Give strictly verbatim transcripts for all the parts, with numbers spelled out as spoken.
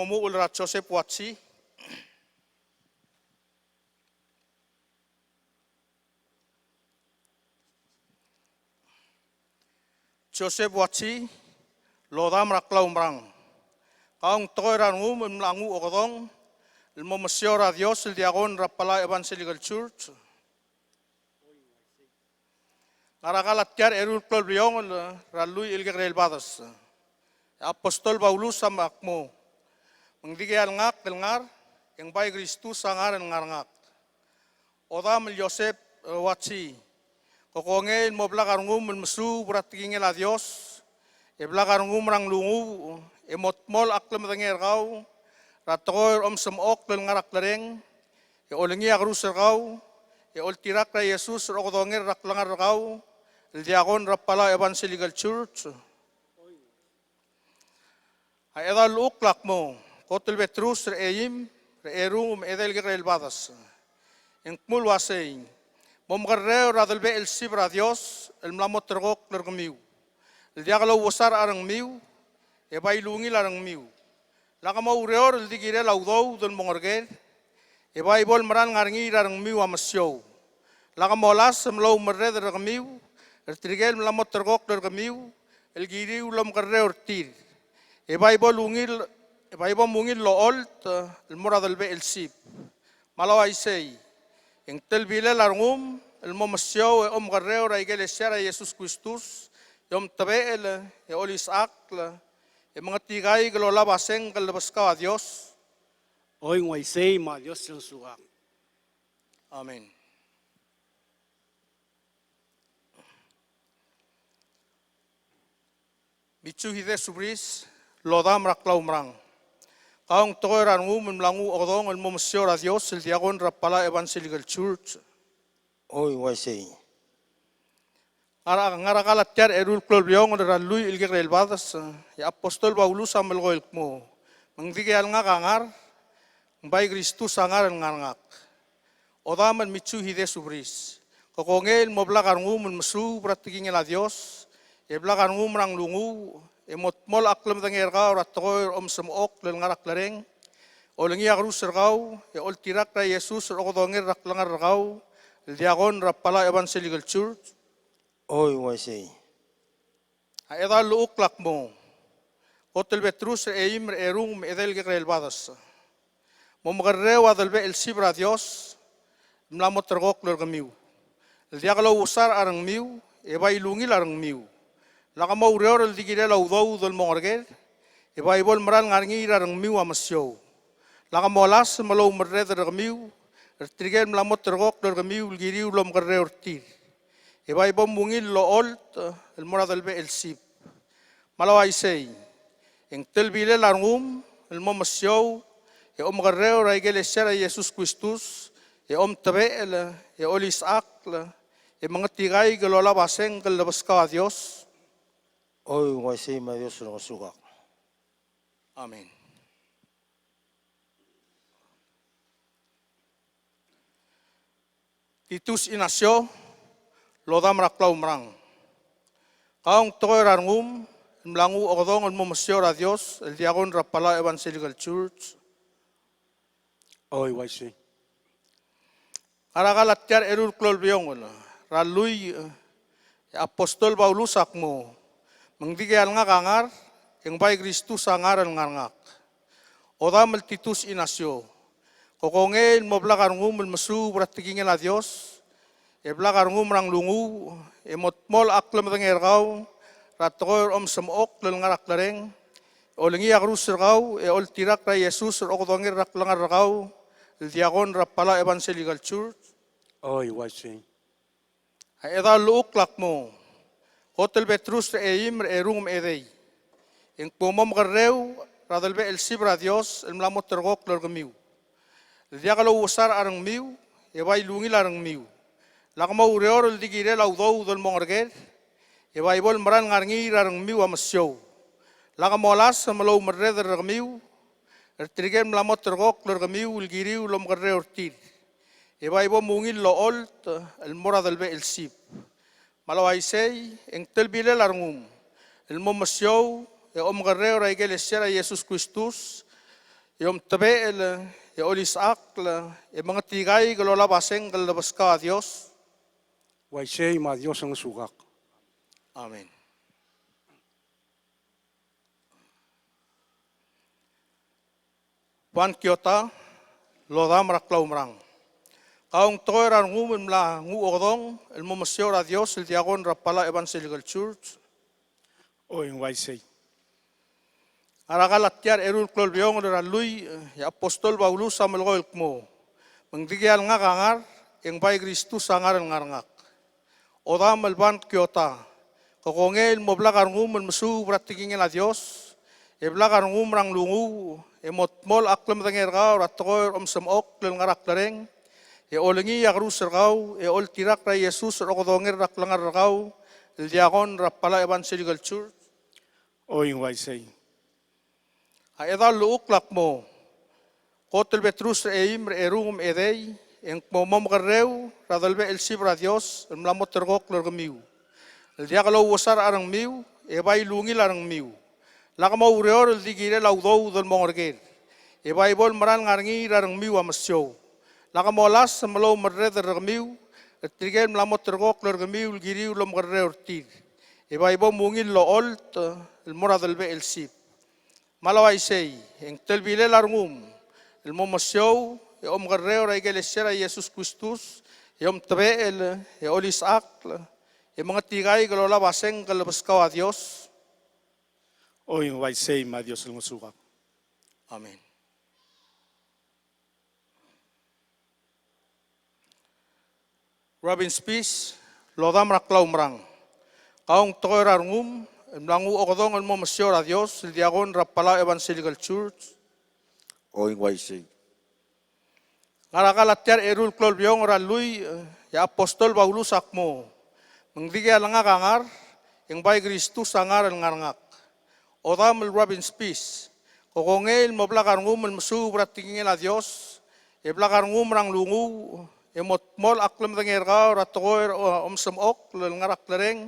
Omuchel er a Joseph Watsi. Joseph Watsi, lodam er a klaumerang. Kau ng tekoi er a rengum el mla nguu okedong el mo mesiou er a Dios el diakon er a Palau Evangelical Church. Ngar er a kal a tia er a eru el klou el bliongel er a lluich el kekerei el bades. E a apostol Paulus a mle kmo, me ng dikea el ngak el ngar, e ng bai Kristus a ngar el ngar er ngak. Odam el Joseph, e, Watsi, ke kongei el mo blak a rengum el mesuub er a tekingel a Dios, e blak a rengum er a nglunguuch, e mo dmolech a klemedengei er kau er a tekoi er a omsemechokl el ngar er a klereng, e olengii a kerus er kau, e oltirakl er a Jesus er a okedongel er a klengar er kau el diakon er a Palau Evangelical Church. A chedaol llechukl a kmo, kot el Petrus er a eim, er a erung me a edei el kekerei el bades. E ng kmo el uasei, momekerreu er a delebechel el sib er a Dios el mla mo terrekokl er kemiu, el diak louesar a rengmiu, e bai lungil a rengmiu. Lak moureor el di kirel a udoud el mo ngereker, e bai bo lemeral ngar er ngii er a rengmiu a mesiou. Lak molasem el oumerreder er kemiu er tirke el mla mo terrekokl er kemiu el kiriu el omekerreu er tir, e bai bo lungil, e bai bo mungil el ocholt el mo er a delebechel el sib. Me a le uaisei, e ng telbilel a rengum el mo mesiou e omekerreu er a ikelesia er a Jesus Kristus, e omtebechel, e olisechakl, e mengetikaik el olab a sengk el lebeskau a Dios. Oi, ng uaisei, me a Dios a losukak. Amen. Mitsuhide Subris, lodam er a klaumerang. Kau ng tekoi er a rengum el mla nguu okedong el mo mesiou er a Dios el diakon er a Palau Evangelical Church. Oi, uaisei. Ngar er a, ngar er a kal a tia er a eru el klou el bliongel er a lluich el kekerei el bades, e a apostol Paulus a melekoi el kmo, me ng dikea el ngak a ngar, ng bai Kristus a ngar el ngar er ngak. Odam el Mitsuhide Subris, ke kongei el mo blak a rengum el mesuub er a tekingel a Dios, e blak a rengum er a nglunguuch, e mo dmolech a klemedengei er kau er a tekoi er a omsemechokl el ngar er a klereng, olengii a kerus er kau, e oltirakl er a Jesus er a okedongel er a klengar er kau el diakon er a Palau Evangelical Church. Oi, uaisei. A chedaol llechukl a kmo, kot el Petrus er a eim er a erung me a edei el kekerei el bades. Momekerreu a delebechel el sib er a Dios el mla mo terrekokl er kemiu, el diak louesar a rengmiu, e bai lungil a rengmiu. Lak moureor el di kirel a udoud el mo ngereker, e bai bo lemeral ngar er ngii er a rengmiu a mesiou. Lak molasem el oumerreder er kemiu er tirke el mla mo terrekokl er kemiu el kiriu el omekerreu er tir, e bai bo mungil el ocholt el mo er a delebechel el sib. Me a le uaisei, e ng telbilel a rengum el mo mesiou e omekerreu er a ikelesia er a Jesus Kristus, e omtebechel, e olisechakl, e mengetikaik el olab a sengk el lebeskau a Dios. Oi, ng uaisei, me a Dios a losukak. Amen. Titus Inasio, lodam er a klaumerang. Kau ng tekoi er a rengum el mla nguu okedong el mo mesiou er a Dios el diakon er a Palau Evangelical Church. Oi, uaisei. Ngar er a kal a tia er a eru el klou el bliongel er a lluich, e a apostol Paulus a kmo, me ng dikea el ngak a ngar, e ng bai Kristus a ngar el ngar er ngak. Odam el Titus Inasio, ke kongei el mo blak a rengum el mesuub er a tekingel a Dios, e blak a rengum er a nglunguuch, e mo dmolech a klemedengei er kau er a tekoi er a omsemechokl el ngar er a klereng, e olengii a kerus er kau, e oltirakl er a Jesus er a okedongel er a klengar er kau el diakon er a Palau Evangelical Church. Oi, uaisei. A chedaol llechukl a kmo, kot el Petrus er a eim er a erung me a edei. E ng kmo momekerreu er a delebechel el sib er a Dios el mla mo terrekokl er kemiu, el diak louesar a rengmiu, e bai lungil a rengmiu. Lak moureor el di kirel a udoud el mo ngereker, e bai bo lemeral ngar er ngii er a rengmiu a mesiou. Lak molasem el oumerreder er kemiu er tirke el mla mo terrekokl er kemiu el kiriu el omekerreu er tir, e bai bo mungil el ocholt el mo er a delebechel el sib. Me a le uaisei, e ng telbilel a rengum el mo mesiou e omekerreu er a ikelesia er a Jesus Kristus e omtebechel, e olisechakl, e mengetikai el olab a sengk el lebeskau a Dios. Uaisei me a Dios a ngosukak. Amen. Juan Kiota, lodam er a klaumerang. Kau ng tekoi er a rengum el mla nguu okedong el mo mesiou er a Dios el diakon er a Palau Evangelical Church. Oi, ng uaisei. Ngar er a Galatia er a eru el klou el bliongel er a lluich, e a apostol Paulus a melekoi el kmo, me ng dikea el ngak a ngar, e ng bai Kristus a ngar el ngar er ngak. Odam el Juan Kiota, ke kongei el mo blak a rengum el mesuub er a tekingel a Dios, e blak a rengum er a nglunguuch, e mo dmolech a klemedengei er kau er a tekoi er a omesemechokl el ngar er a klereng, e olengii a kerus er kau, e oltirakl er a Jesus er a okedongel er a klengar er kau el diakon er a Palau Evangelical Church. Oi, ng uaisei. A chedaol llechukl a kmo, kot el Petrus er a eim er a erung me a edei, e ng kmo momekerreu er a delebechel el sib er a Dios el mla mo terrekokl er kemiu, el diak louesar a rengmiu, e bai lungil a rengmiu. Lak moureor el di kirel a udoud el mo ngereker, e bai bo lemeral ngar er ngii er a rengmiu a mesiou. Lak molasem el oumerreder er kemiu er tirke el mla mo terrekokl er kemiu el kiriu el omekerreu er tir, e bai bo mungil el ocholt el mo er a delebechel el sib. Me a le uaisei, e ng telbilel a rengum el mo mesiou e omekerreu er a ikelesia er a Jesus Kristus, e omtebechel, e olisechakl, e mengetikai el olab a sengk el lebeskau a Dios. Oi, ng uaisei me a Dios el ngosukak. Amen. Robin Spis, lodam er a klaumerang. Kau ng tekoi er a rengum el mla nguu okedong el mo mesiou er a Dios el diakon er a Palau Evangelical Church. Oi, ng uaisei. Ngar er a Galatia er a eru el klou el bliongel er a lluich, e a apostol Paulus a kmo, me ng dikea el ngak a ngar, e ng bai Kristus a ngar el ngar er ngak. Odam el Robin Spis, ke kongei el mo blak a rengum el mesuub er a tekingel a Dios, e blak a rengum er a nglunguuch, e mo dmolech a klemedengei er kau er a tekoi er a omesemechokl el ngar er a klereng,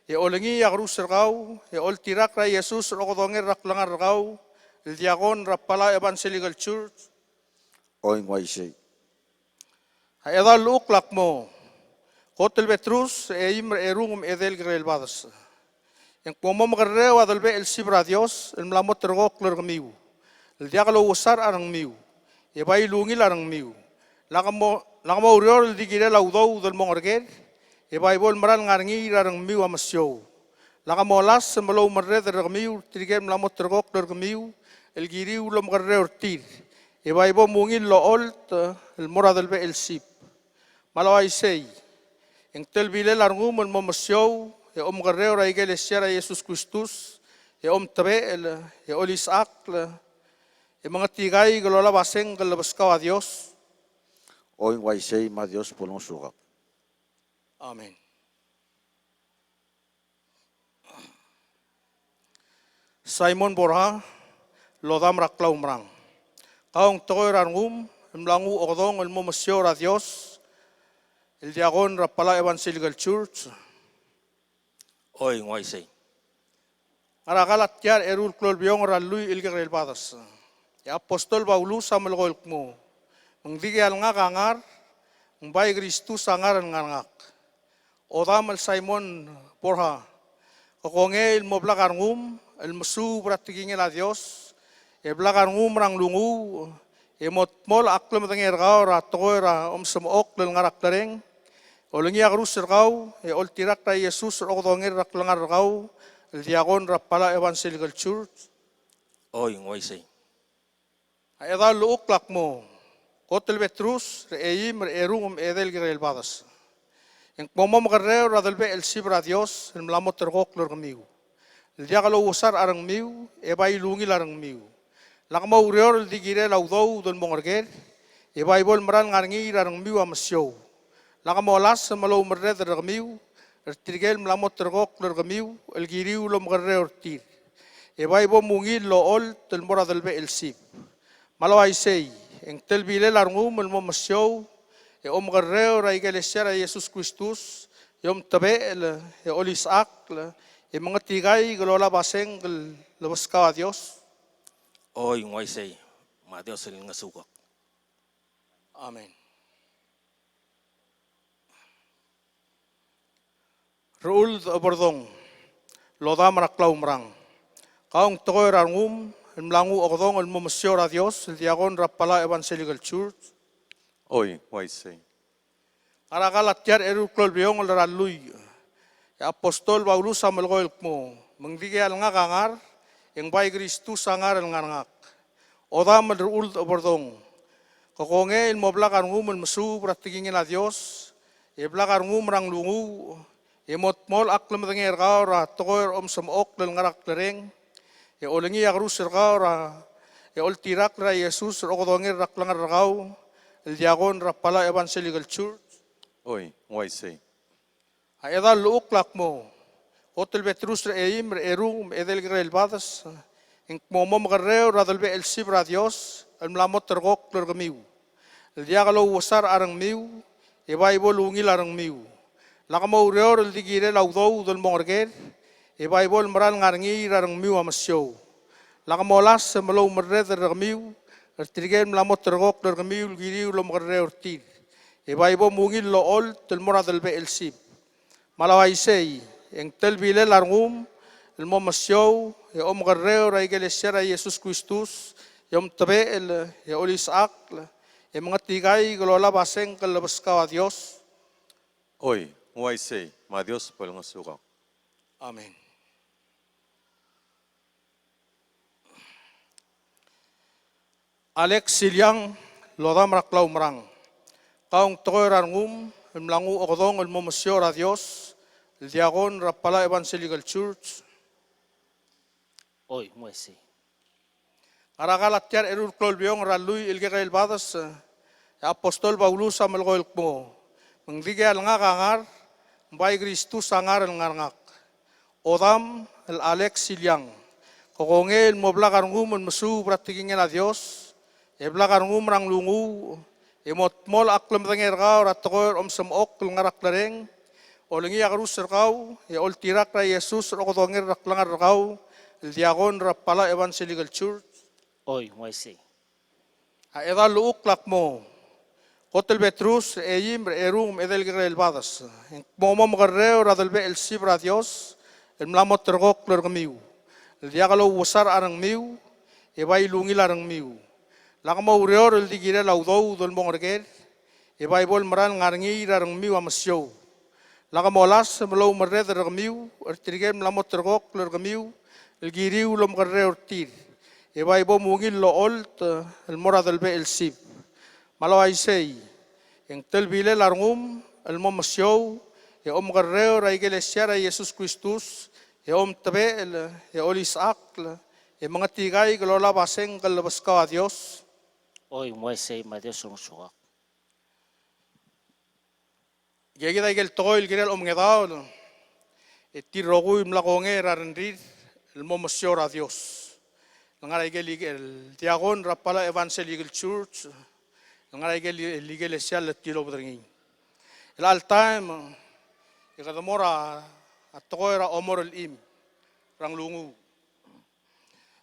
e olengii a kerus er kau, e oltirakl er a Jesus er a okedongel er a klengar er kau el diakon er a Palau Evangelical Church. Oi, ng uaisei. A chedaol llechukl a kmo, kot el Petrus er a eim er a erung me a edei el kekerei el bades, e ng kmo momekerreu a delebechel el sib er a Dios el mla mo terrekokl er kemiu, el diak louesar a rengmiu, e bai lungil a rengmiu. Lak mo, lak moureor el di kirel a udoud el mo ngereker, e bai bo lemeral ngar er ngii er a rengmiu a mesiou. Lak molasem el oumerreder er kemiu er tirke el mla mo terrekokl er kemiu el kiriu el omekerreu er tir, e bai bo mungil el ocholt el mo er a delebechel el sib. Me a le uaisei, e ng telbilel a rengum el mo mesiou e omekerreu er a ikelesia er a Jesus Kristus, e omtebechel, e olisechakl, e mengetikai el olab a sengk el lebeskau a Dios. Oi, ng uaisei me a Dios bo lengosukak. Amen. Simon Borja, lodam er a klaumerang. Kau ng tekoi er a rengum el mla nguu okedong el mo mesiou er a Dios el diakon er a Palau Evangelical Church. Oi, ng uaisei. Ngar er a Galatia er a eru el klou el bliongel er a lluich el kekerei el bades, e a apostol Paulus a melekoi el kmo, me ng dikea el ngak a ngar, ng bai Kristus a ngar el ngar er ngak. Odam el Simon Borja, ke kongei el mo blak a rengum el mesuub er a tekingel a Dios, e blak a rengum er a nglunguuch, e mo dmolech a klemedengei er kau er a tekoi er a omesemechokl el ngar er a klereng, olengii a kerus er kau, e oltirakl er a Jesus er a okedongel er a klengar er kau el diakon er a Palau Evangelical Church. Oi, ng uaisei. A chedaol llechukl a kmo, kot el Petrus er a eim er a erung me a edei el kekerei el bades, e ng kmo momekerreu er a delebechel el sib er a Dios el mla mo terrekokl er kemiu, el diak louesar a rengmiu, e bai lungil a rengmiu. Lak moureor el di kirel a udoud el mo ngereker, e bai bo lemeral ngar er ngii er a rengmiu a mesiou. Lak molasem el oumerreder er kemiu er tirke el mla mo terrekokl er kemiu el kiriu el omekerreu er tir, e bai bo mungil el ocholt el mo er a delebechel el sib. Me a le uaisei, e ng telbilel a rengum el mo mesiou e omekerreu er a ikelesia er a Jesus Kristus, e omtebechel, e olisechakl, e mengetikai el olab a sengk el lebeskau a Dios. Oi, ng uaisei. Me a Dios el ngesukak. Amen. Rechuld Oberdong, el odam er a klaumerang. Kau ng tekoi er a rengum el mla nguu okedong el mo mesiou er a Dios el diakon er a Palau Evangelical Church. Oi, uaisei. Ngar er a Galatia er a eru el klou el bliongel er a lluich, e a apostol Paulus a melekoi el kmo, me ng dikea el ngak a ngar, e ng bai Kristus a ngar el ngar er ngak. Odam el Rechuld Oberdong. Ke kongei el mo blak a rengum el mesuub er a tekingel a Dios, e blak a rengum er a nglunguuch, e mo dmolech a klemedengei er kau er a tekoi er a omesemechokl el ngar er a klereng, e olengii a kerus er kau er a, e oltirakl er a Jesus er a okedongel er a klengar er kau el diakon er a Palau Evangelical Church. Oi, ng uaisei. A chedaol llechukl a kmo, kot el Petrus er a eim er a eru me a edei el kekerei el bades, e ng kmo mo mekerreu er a delebechel el sib er a Dios el mla mo terrekokl er kemiu, el diak louesar a rengmiu, e bai bo lungil a rengmiu. Lak moureor el di kirel a udoud el mo ngereker, e bai bo el meral ngar er ngii er a rengmiu a mesiou. Lak molasem el oumerreder er kemiu er tirke el mla mo terrekokl er kemiu el kiriu el omekerreu er tir, e bai bo mungil el ocholt el mo er a delebechel el sib. Me a le uaisei, e ng telbilel a rengum el mo mesiou e omekerreu er a ikelesia er a Jesus Kristus, e omtebechel, e olisechakl, e mengetikaik el olab a sengk el lebeskau a Dios. Oi, ng uaisei, me a Dios bo el ngesukak. Amen. Alex Siliang, el odam er a klaumerang. Kau ng tekoi er a rengum el mla nguu okedong el mo mesiou er a Dios el diakon er a Palau Evangelical Church. Oi, ng uaisei. Ngar er a Galatia er a eru el klou el bliongel er a lluich el kekerei el bades, e a apostol Paulus a melekoi el kmo, me ng dikea el ngak a ngar, ng bai Kristus a ngar el ngar er ngak. Odam el Alex Siliang. Ke kongei el mo blak a rengum el mesuub er a tekingel a Dios, e blak a rengum er a nglunguuch, e mo dmolech a klemedengei er kau er a tekoi er a omesemechokl el ngar er a klereng, olengii a kerus er kau, e oltirakl er a Jesus er a okedongel er a klengar er kau el diakon er a Palau Evangelical Church. Oi, ng uaisei. A chedaol llechukl a kmo, kot el Petrus er a eim er a eru me a edei el kekerei el bades, e ng kmo mo mekerreu er a delebechel el sib er a Dios el mla mo terrekokl er kemiu, el diak louesar a rengmiu, e bai lungil a rengmiu. Lak moureor el di kirel a udoud el mo ngereker, e bai bo el meral ngar er ngii er a rengmiu a mesiou. Lak molasem el oumerreder er kemiu er tirke el mla mo terrekokl er kemiu el kiriu el omekerreu er tir, e bai bo mungil el ocholt el mo er a delebechel el sib. Me a le uaisei, e ng telbilel a rengum el mo mesiou e omekerreu er a ikelesia er a Jesus Kristus, e omtebechel, e olisechakl, e mengetikaik el olab a sengk el lebeskau a Dios. Oi, ng uaisei, me a Dios bo el ngesukak. Ikakid a ikel tekoi el kirel omengedaol, e tir rokui el mla kongei er a rengrir el mo mesiou er a Dios. El ngar er a ikel, el diakon er a Palau Evangelical Church, el ngar er a ikel, el ikelesia el tilobed er ngii. El chelecha el taem, e kede mo er a tekoi er a omor el chim er a nglunguuch.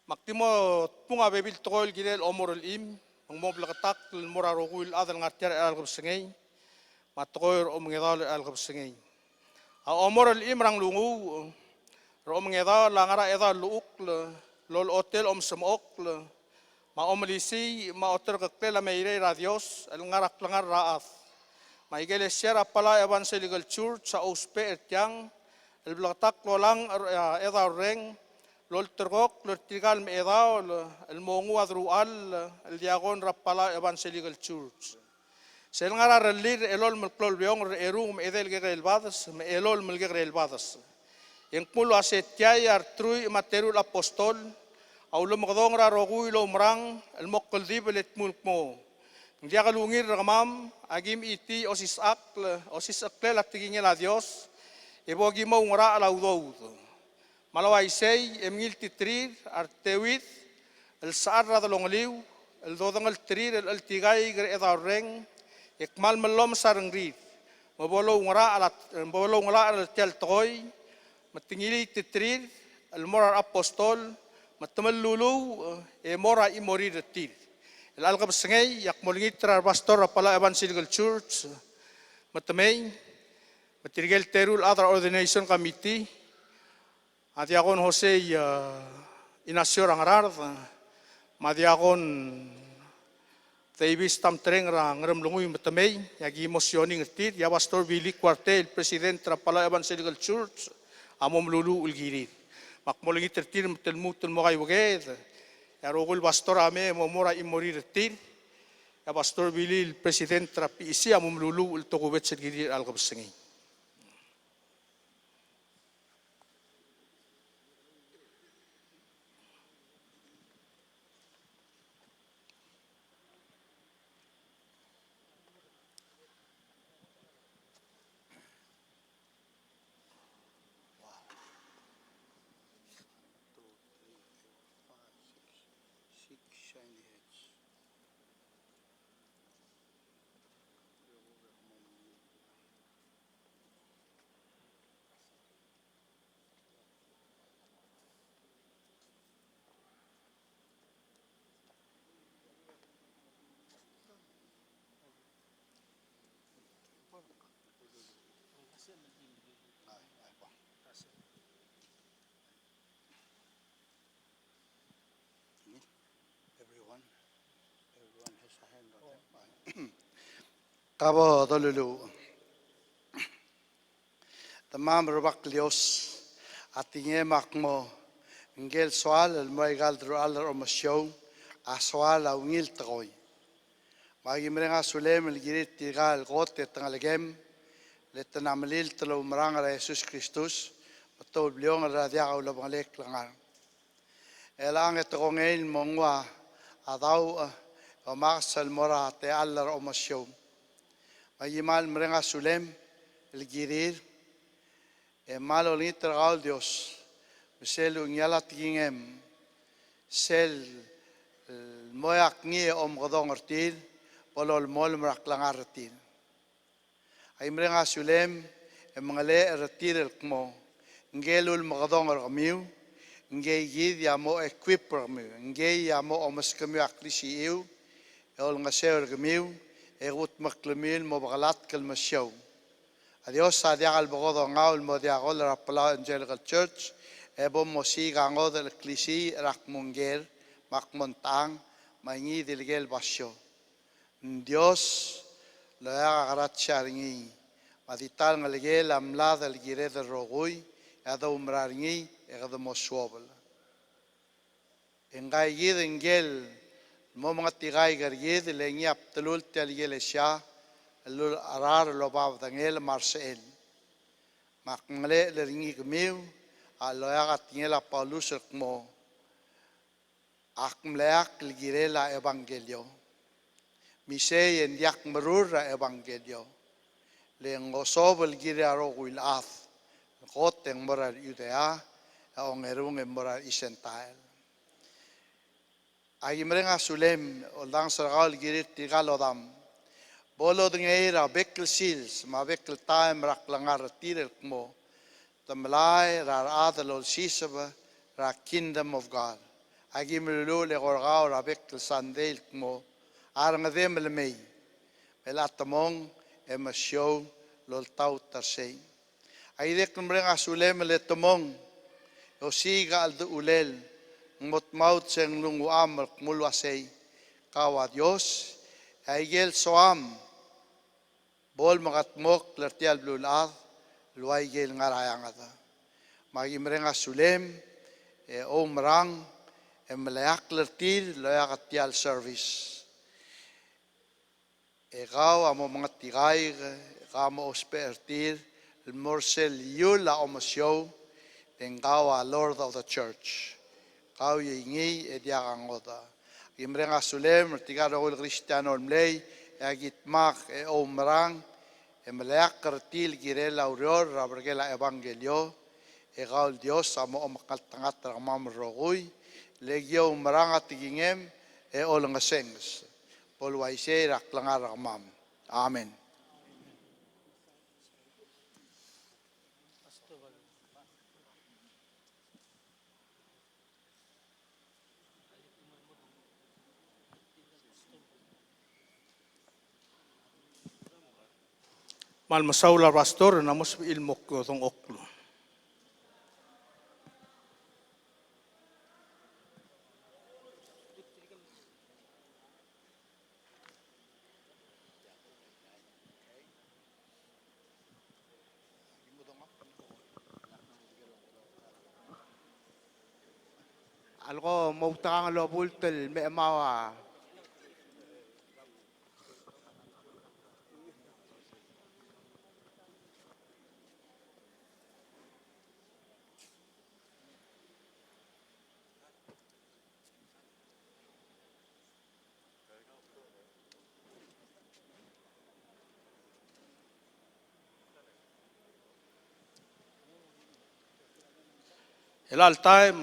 Me ak di mo dmung a bebil tekoi el kirel omor el chim, me ng mo bleketakl el mo er a rokui el chad el ngar tia er a chelecha el kebesengei, me a tekoi er a omengedaol er a chelecha el kebesengei. A omor el chim er a nglunguuch er a omengedaol a ngar er a chedaol llechukl el olechotel omesemechokl, me a omelisiich me a oterekeklel a meirei er a Dios el ngar er a klengar er a chad. Me a ikelesia er a Palau Evangelical Church a ousbech er tiang el bleketakl el olang er a chedaol reng el olterekokl er tirka el mechedaol el mo nguu a deruchall el diakon er a Palau Evangelical Church. Sel ngar er a rellii er a elolem el klou el bliongel er a eru me a edei el kekerei el bades, me a elolem el kekerei el bades. E ng kmo el uase tia a retruich me a teruich el apostol a ulemekedong er a rokui el oumerang el mo kldibel e dmu el kmo, ng diak lungil er kemam a ki mechitii a osisechakl, osisecheklel a tekingel a Dios, e bo ki mo oungerachel a udoud. Me a le uaisei e mengilt er tir a reteuid el sechal er a delongeliu el dodengelterir el cheltikaik er a chedaol reng, e kmal mellomes a rengrir, me bo loungerachel a, me bo loungerachel er tia el tekoi, me te ngiliit er tir el mo er a reapostol, me te melluluuch e mo er a chimorir er tir. Chelecha el kebesengei, e ak mo olengit er a re pastor er a Palau Evangelical Church me te mei, me tirke el teru el chad er a ordination committee, a Diakon Jose, e, Inacio er a Ngaraard, me a Diakon Davis Tamtreng er a Ngeremlengui me te mei, e aki mo sioning er tir, e a Pastor Billy Kuartei el president er a Palau Evangelical Church a mo meluluuch el kirir. Me ak mo olengit er tir me te lmuut el mo kaiuekeed, e a rokui el pastor a mei e mo mo er a chimorir er tir, e a Pastor Billy el president er a P E C a mo meluluuch el tokubets el kirir er a chelecha el kebesengei. Two, three, four, five, six, six shiny heads. Everyone, everyone has a hand on them. Ka bo doluluuch. Demam Rubak el Dios, a tekingem a kmo ngike el soal el mo er aika el deruchall er a omesiou a soal a ungil tekoi. Me aki mereng a sulem el kirir tirka el kot e te ngelekem, le te mla melilt el oumerang er a Jesus Kristus, me te oubliongel er a diak a ulebengelel el ngar. E chelechang e te kongei el mo nguu a dauch e omakes el mo er a techall er a omesiou. Me aki kmal mereng a sulem el kirir, e kmal olengit er kau el Dios me sel uchingial a tekingem, sel, e, mo er ngii e omekedong er tir, bo lolemolem er a klengar er tir. Aki mereng a sulem e mengelechel er tir el kmo ngike el ulemekedong er kemiu, ngikei kid a mo equip er kemiu, ngikei a mo omeskemiu a klisichiu, e olengeseu er kemiu, e kudmeklemiu el mo bekelatk el mesiou. A Dios a diak el bo kodengau el mo diakol er a Palau Evangelical Church, e bo mosiik a ngodech el klisiich er a kmo ngker, me a kmo ng techang, me a ngii di el ker el basio. Ng Dios el oeak a krasia er ngii, me a di ta el ngelekel a mlad el kired el rokui, e a doumerang er ngii, e kede mo suobel. E ngka kid ngike el mo mengetikaik er kid, le ngii a bdelul tia el ikelesia el ulecherar el oba bedengel me a rsechel. Me ak mengelechel er ngii kemiu, a loeak a tekingel a Paulus el kmo, ak meleakl el kirel a ebangkelio. Me isei e ng diak merur er a ebangkelio, le ng osobel el kirel a rokui el chad, el kot e ng mo er a re Judea, e a ongerung e ng mo er a re Gentile. Aki mereng a sulem, oldanges er kau el kirir tirka el odam. Bo lodengei er a bek el sils, me a bek el taem er a klengar er tir el kmo, te melai er a rechad el olsiseb er a Kingdom of God. Aki meluluuch el eko er kau er a bek el Sunday el kmo, a rengedem el mei, me a temong e mesiou el oltaut er sei. A dirrek el mereng a sulem el temong, e osiik a cheldechulel, ng mo dmaut se ng lungucham el kmo el uasei, kau a Dios, e aike el soam, bo lemekedmokl er tia el beluulechad el ua ikel ngar er a eanged. Me aki mereng a sulem, e oumerang, e meleakl er tir el oeak tia el service. E kau a mo mengetikaik, e kau a mo ousbech er tir, el mo er sel iul a omesiou, e ng kau a Lord of the Church. Kau e ngii e diak a ngodech. Aki mereng a sulem er tirka el rokui el Kristiano el mlei, e aki dmak e oumerang, e meleakl er tir el kirel a ureor er a berkel a ebangkelio, e kau el Dios a mo omekngeltengat er kemam el rokui, le ki oumerang a tekingem, e olengesenges. Bo el uaisei er a klengar er kemam. Amen. Kmal mesaul a Pastor, e ng mo sebechir el mo dengchokl. A leko moutekangel el obult el mechemau a Chelecha el taem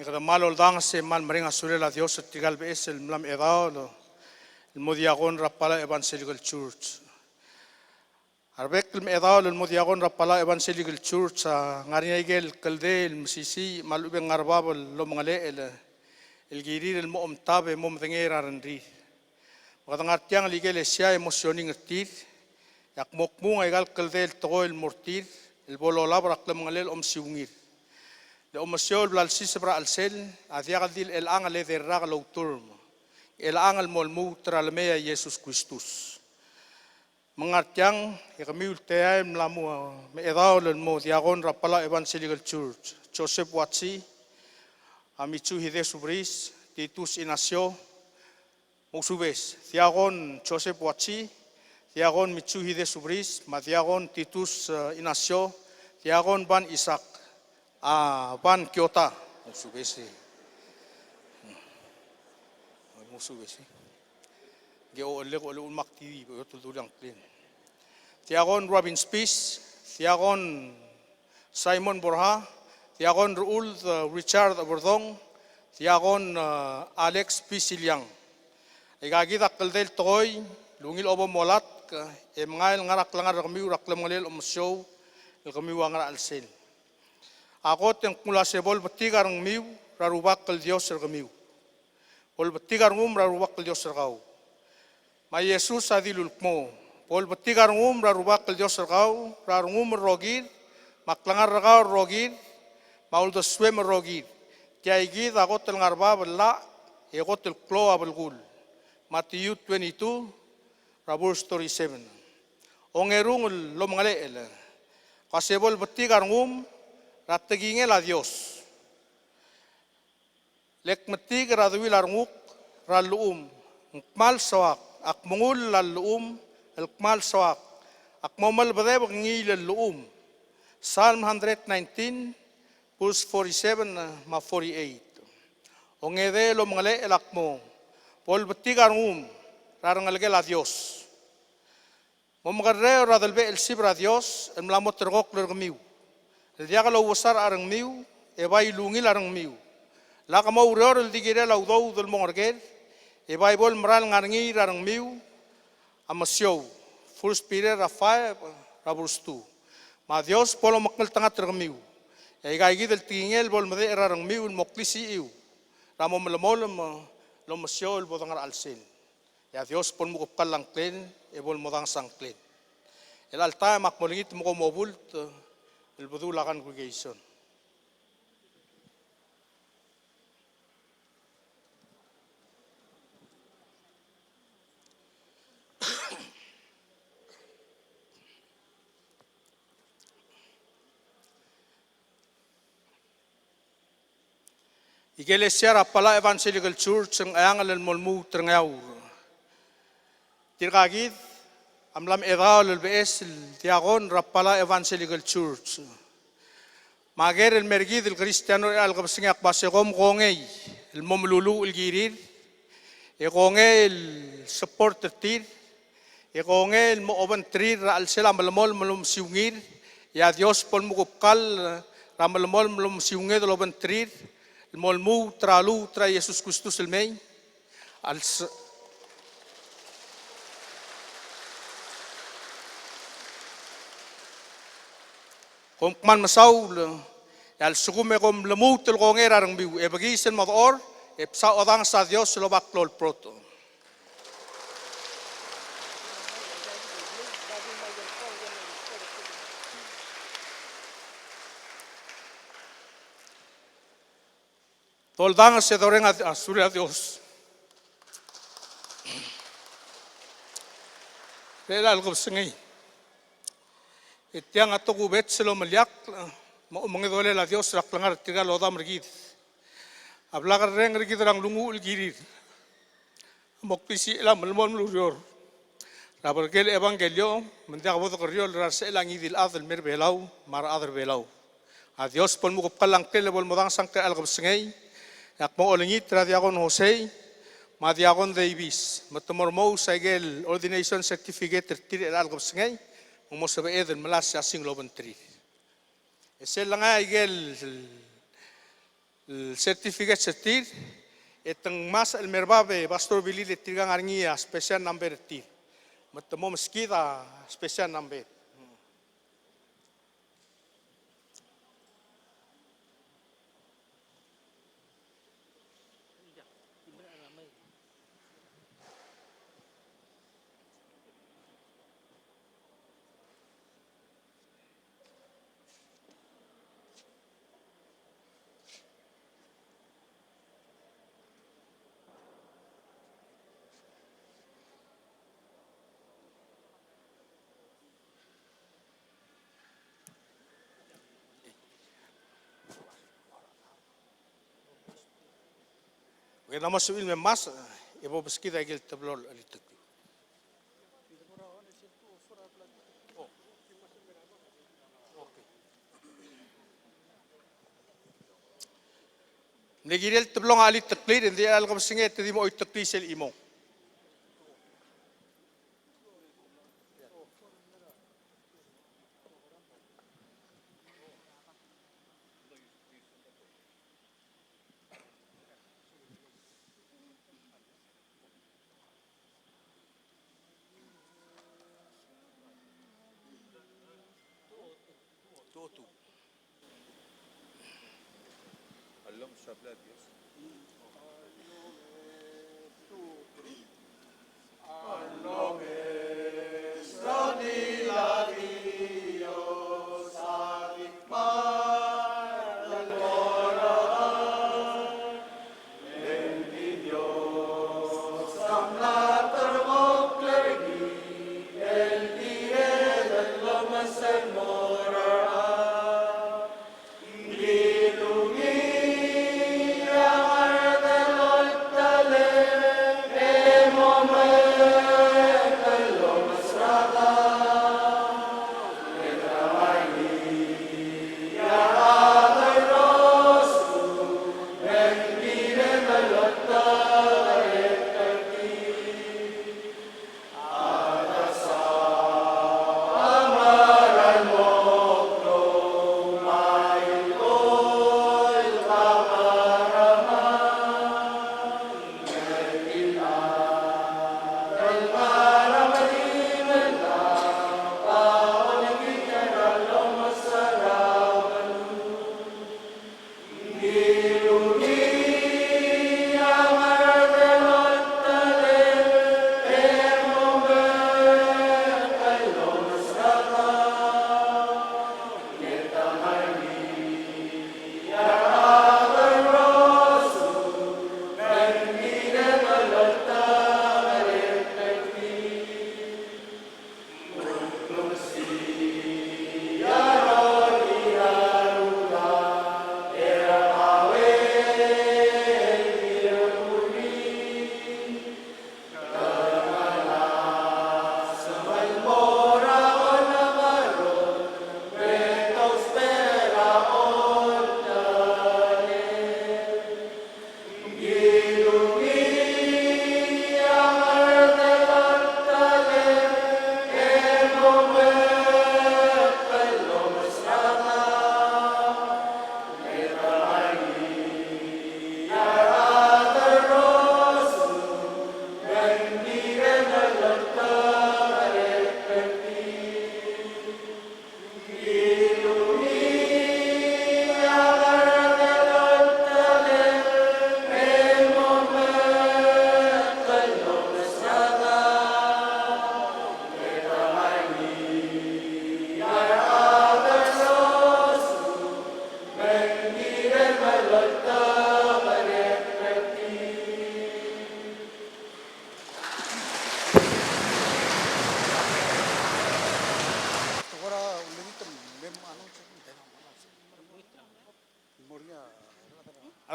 e kede kmal oldanges e kmal mereng a sulel a Dios er tirka el beches el mla mechedaol el mo diakon er a Palau Evangelical Church. A rebek el mechedaol el mo diakon er a Palau Evangelical Church a ngar er ngii a ikel kldei el mesisiich me a lechub e ng ngar er bab el omengelechel el kirir el mo omtab e mo medengei er a rengrir. Me kede ngar tiang el ikelesia e mo sioning er tir, e ak mo kmung a ikal kldei el tekoi el mo er tir el bo lolab er a klemengelel omesiungir. Le omesiou el bla lsiseb er a chelsel a diak el di el chelechang el edei el rak el outerm, chelechang el mo lmuut er a lemei a Jesus Kristus. Me ng ngar tiang e kemiu el tia el mla mo mechedaol el mo diakon er a Palau Evangelical Church, Joseph Watsi, a Mitsu Hidesubris, Titus Inacio, mousubes, Diakon Joseph Watsi, Diakon Mitsu Hidesubris, me a Diakon Titus, eh, Inacio, Diakon Ban Isaac, a Ban Kiota, mousubes. Mousubes. Ke o le ko le ulmak ti di, bo yotul dulang klen. Diakon Robin Spis, Diakon Simon Borja, Diakon Rechuld, eh, Richard Berdong, Diakon, eh, Alex Pisiliang. Aikakid a kldei el tekoi el ungil obo molatk, eh, e mengai el ngar er a klengar er kemiu er a klemengelel omesiou el kemiu a ngar er a chelsel. A kot e ng kmo ua se bo lebetik a rengmiu er a Rubak el Dios er kemiu. Bo lebetik a rengum er a Rubak el Dios er kau. Me a Jesus a dilu el kmo, bo lebetik a rengum er a Rubak el Dios er kau, er a rengum el rokir, me a klengar er kau el rokir, me a uldesuem el rokir. Tia ikid a kot el ngar er bab el llach, e kot el klou a belkul. Matthew twenty-two, er a verse thirty-seven. Ongerung el omengelechel, ua se bo lebetik a rengum er a tekingel a Dios. Le kmetik er a deuil a renguk er a llechum, ng kmal soak, ak mengull a llechum el kmal soak, ak mo melebedebek ngii el llechum. Psalm hundred nineteen, verse forty-seven, eh, me a forty-eight. Ongedei el omengelechel a kmo, bo lebetik a rengum er a rengelekel a Dios. Mo mekerreu er a delebechel el sib er a Dios el mla mo terekokl er kemiu, el diak louesarch a rengmiu e bai lungil a rengmiu. Lak moureor el di kirel a udoud el mo ngereker, e bai bo lemerael ngar er ngii er a rengmiu a mesiou. First Peter er a five, er a verse two. Me a Dios bo lomekngeltengat er kemiu. E aikakid el tekingel bo lemedechel er a rengmiu el mo klisichiu er a mo melemolem el omesiou el bo de ngar er a chelsel. E a Dios bo lmukebkall a ngklel, e bo lmodanges a ngklel. Chelecha el taem e ak mo olengit me kom obult el bedul a congregation. Ikelesia er a Palau Evangelical Church, Ngcheangel el mo lmuut er a Ngeaur. Tirkakid a mla mechedaol el beches el diakon er a Palau Evangelical Church. Me a ker el mer kid el Kristiano er chelecha el kebesengei, ak ua se kom kongei el mo meluluuch el kirir, e kongei el support er tir, e kongei el mo obengterir er a chelsel a melemolem el omesiungir, e a Dios bo lmukebkall er a melemolem el omesiunged el obengterir el mo lmuut er a luut er a Jesus Kristus el mei. A lse-, kom kmal mesaul, e a lsekum e kom lmuut el kongei er a rengmiu, e bekiis el mo dechor, e bsa odanges a Dios el oba klou el brotech. Doldanges e doreng a, a sulir a Dios er chelecha el kebesengei. E tiang a tokubets el omeliakl me a omengedolel a Dios er a klengar er tirka el odam er kid. A blak el reng er kid er a nglunguuch el kirir a mo klisichel a melemolem el ureor er a berkel ebangkelio, me ng diak bo dekerriol er a resechel a ngii di el chad el mei er a Belau me a rechad er a Belau. A Dios bo lemukebkall a ngklel e bo lemodanges a ngklel er chelecha el kebesengei, e ak mo olengit er a Diakon Jose me a Diakon Davis me te mo remous a ikel ordination certificate er tir er chelecha el kebesengei, me ng mo sebeched el melasem a sing el obengterir. E sel lengai a ikel el certificate er tir, e te ngmasech el me er bab e Pastor Billy e tirka a ngar er ngii a special number er tir. Me te mo meskid a special number. Ke ng mo sebechir el me ngmasech e bo meskid a ikel teblo el chelitakl. Ng kirel teblong a cheliteklid, e ng di chelecha el kebesengei e te di mo oitekli sel chimong.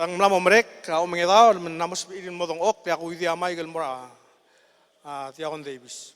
Ng mla mo merek a omengedaol, me ng mla mo sebechir el mo dengchokl, e a kuidi a maik el mo er a, a, Diakon Davis.